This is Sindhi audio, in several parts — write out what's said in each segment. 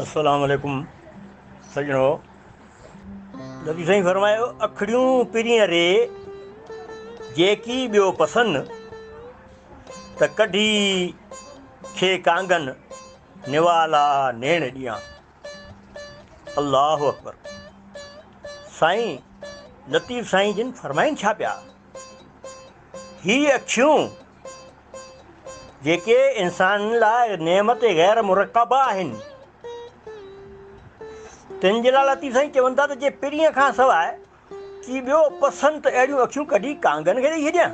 السلام عليڪم سڄڻو. لطيف سائين فرمايو، اکڙيون پرينء ري جيڪي ٻيو پسن، ته ڪڍي کي ڪانگن نوالا نيڻ ڏيان. الله اڪبر. سائين لطيف سائين جن فرمائن ڇا پيا؟ هي اکيون جيڪي انسانن لاء نعمت غير مرڪبه آهن، تن جي لاء لطيف سائين چون ٿا ته جي پرينء کان سواء ڪي ٻيو پسن ته اهڙيون اکيون ڪڍي ڪانگن کي ڏئي ڇڏيان،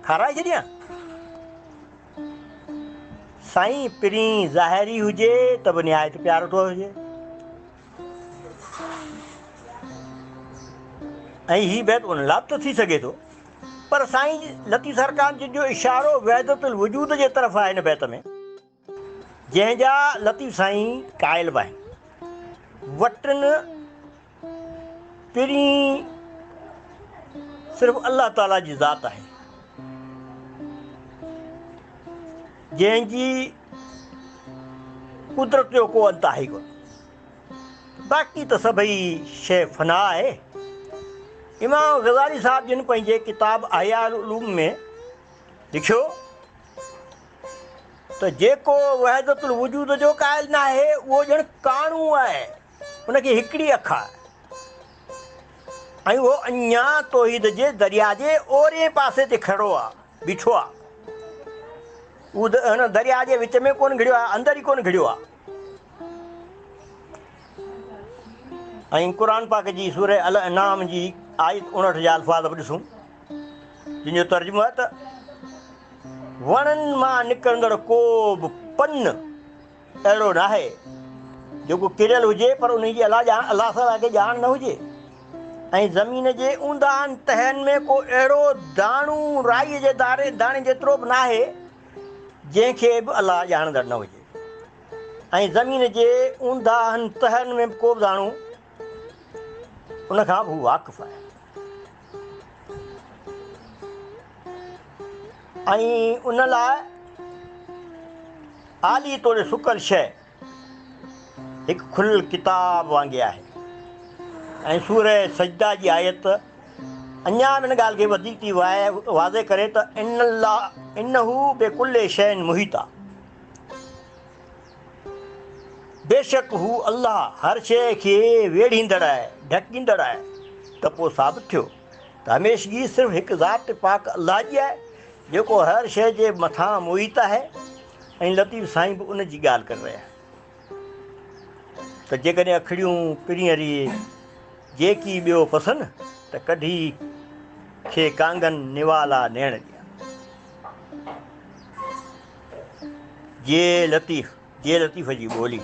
کارائي ڇڏيان. سائين پرين ظاهري هجي ته به نهايت پيارو ٿو هجي ۽ هي بيت ان لاء به ته ٿي سگهي ٿو پر سائين لطيف سرڪار جن جو اشارو وحدت الوجود جي طرف آهي هن بيت ۾، جنهن جا لطيف سائين قائل به آهن. وٽن پرين صرف الله تعاليٰ جي ذات آهي، جنهن جي قدرت جو ڪو انت آهي ئي ڪونه. باقي ته سڀئي شيء فنا آهي. امام غزالي صاحب جن پنهنجي ڪتاب احياء العلوم ۾ لکيو ته جيڪو وحدت الوجود جو قائل ناهي اهو ڄڻ ڪاڻو آهي، ان کي هڪڙي اک آهي ۽ اهو اڃا توحيد جي درياء جي اورئين پاسي تي کڙو آهي، بيٺو آهي. هو هن درياء جي وچ ۾ ڪونه گهڙيو آهي، اندر ئي ڪونه گهڙيو آهي. ۽ قرآن پاڪ جي سورة الانعام جي آيت 59 جا الفاظ به ڏسون، جن جو ترجمو آهي ته وڻن مان نڪرندڙ ڪو به پن اهڙو ناهي جيڪو ڪريل هجي پر انهي جي الله ڄاڻ الله تعاليٰ کي ڄاڻ نه هجي ۽ زمين جي اونداهن تهن ۾ ڪو اهڙو داڻو رائي جي داڻي جيترو به ناهي جنهن کي به الله ڄاڻندڙ نه هجي. ۽ زمين جي اونداهن تهن ۾ به ڪو به داڻو ان کان به هو واقف آهي. ۽ ان لاء آلي توڙي سڪل شيء هڪ کليل ڪتاب وانگي آهي. ۽ سورة سجده جي آيت اڃا به ان ڳالهه کي وڌيڪ ٿي واضح ڪري ته ان الله انه بڪل شيء محيط آ. بيشڪ هو الله هر شيء کي ويڙهيندڙ آهي، ڍڪيندڙ آهي ته پوء ثابت ٿيو ته هميشگي صرف هڪ ذات پاڪ الله جي آهي جيڪو هر شيء جي مٿان محيط آهي ۽ لطيف سائين به ان جي ڳالهه ڪري رهيا آهن ته جيڪڏهن اکڙيون پرينء ري جيڪي ٻيو پسن ته ڪڍي کي ڪانگن نوالا نيڻ ڏيان. جي لطيف، جي لطيف جي ٻولي.